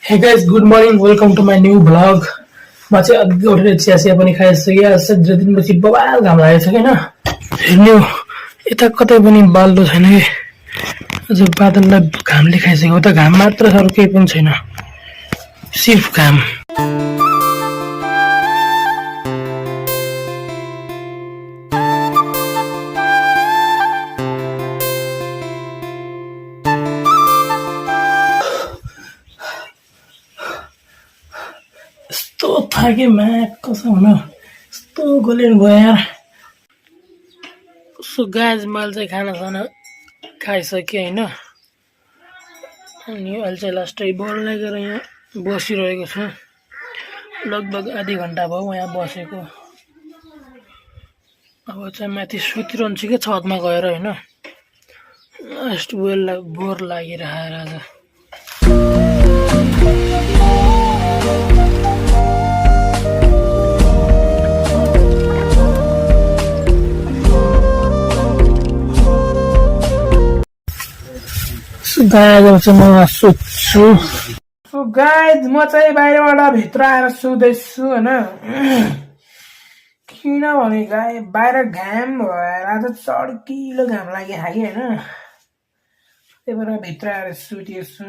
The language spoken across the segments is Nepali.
Hey guys, good morning. Welcome to my new vlog. म चाहिँ अघि उठेर चिया पनि खाइसकेँ। सत्र दिनपछि बबाल घाम लागेको छ हैन। हेर्नु यता कतै पनि बाल्दो छैन के। अझ बादललाई घामले खाइसक्यो। उता घाम मात्र छ, अरु केही पनि छैन। सिर्फ घाम। यस्तो थाके म्याक कसो हुन यस्तो गोलेर गयो यार। सो गाइस मैले चाहिँ खाना खाइसकेँ हैन। अनि अहिले चाहिँ लास्टै बोल लागेर यहाँ बसिरहेको छु। लगभग आधी घण्टा भयो यहाँ बसेको। अब चाहिँ माथि सुतिरहन्छु के छतमा गएर हैन। लास्ट बोर लागिरहेर आज। गाइस म सुत्छु। सो गाइस म चाहिँ बाहिरबाट भित्र आएर सुत्दैछु हैन। किनभने गाइस बाहिर घाम भएर आज चड्किलो घाम लागिरहेको कि हैन। त्यही भएर भित्र आएर सुतेछु।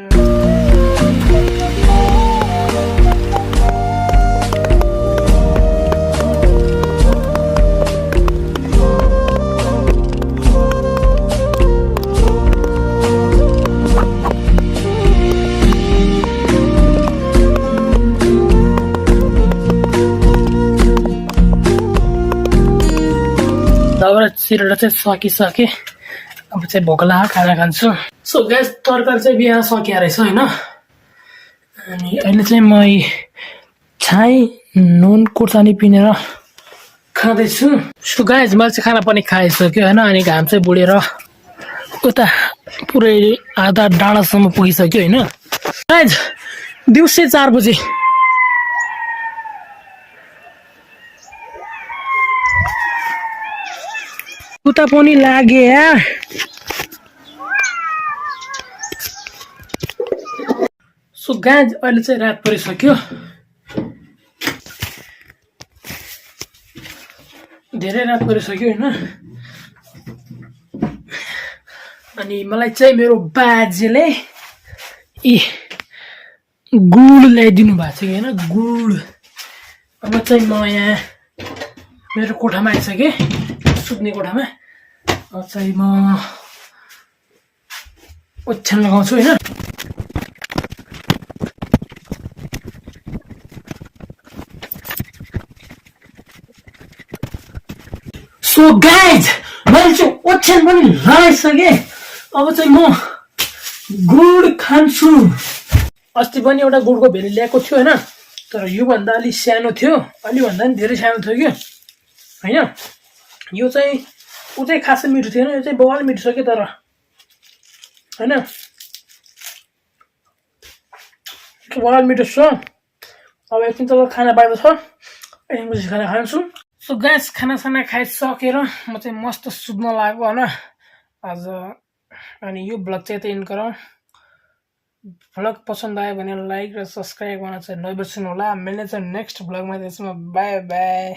दाउरा चिरेर चाहिँ सकिसके। अब चाहिँ भोक लाग्यो, खाना खान्छु। सो गाइस तरकारी चाहिँ बिहा सकिया रहेछ हैन। अनि अहिले चाहिँ म छाई नुन खुर्सानी पिनेर खाँदैछु। सो गाइस मैले चाहिँ खाना पनि खाइसक्यो हैन। अनि घाम चाहिँ बुढेर उता पुरै आधा डाँडासम्म पुगिसक्यो हैन। गाइस दिउँसै 4 बजे उता पनि लागे यार। सो गाइस अहिले चाहिँ रात परिसक्यो। धेरै रात परिसक्यो हैन। अनि मलाई चाहिँ मेरो बाजेले गुड ल्याइदिनु भएको छ हैन। गुड। अब चाहिँ म यहाँ मेरो कोठामा आइसकेँ, सुत्ने कोठामा। अब चाहिँ म ओछ्यान लगाउँछु हैन। सो गाइज मैले चाहिँ ओछ्यान पनि लगाइसकेँ। अब चाहिँ म गुड खान्छु। अस्ति पनि एउटा गुडको भेली ल्याएको थियो हैन। तर योभन्दा अलि सानो थियो, अलि भन्दा पनि धेरै सानो थियो कि हैन। यो चाहिँ उ चाहिँ खासै मिठो थिएन। यो चाहिँ बवाल मिठो छ के तर हैन। बवाल मिठो छ। अब एकछिन त खाना बाँड्नु छ, एकछिनपछि खाना खान्छु। सो गाइस खाना खाइसकेर म चाहिँ मस्त सुत्न लाग्यो हैन आज। अनि यो ब्लग चाहिँ यतै एन्ड गरौँ। ब्लग पसन्द आयो भने लाइक र सब्सक्राइब गर्न चाहिँ नबिर्सनु होला। मिल्ने चाहिँ नेक्स्ट ब्लगमा। त्यसमा बाई बाई।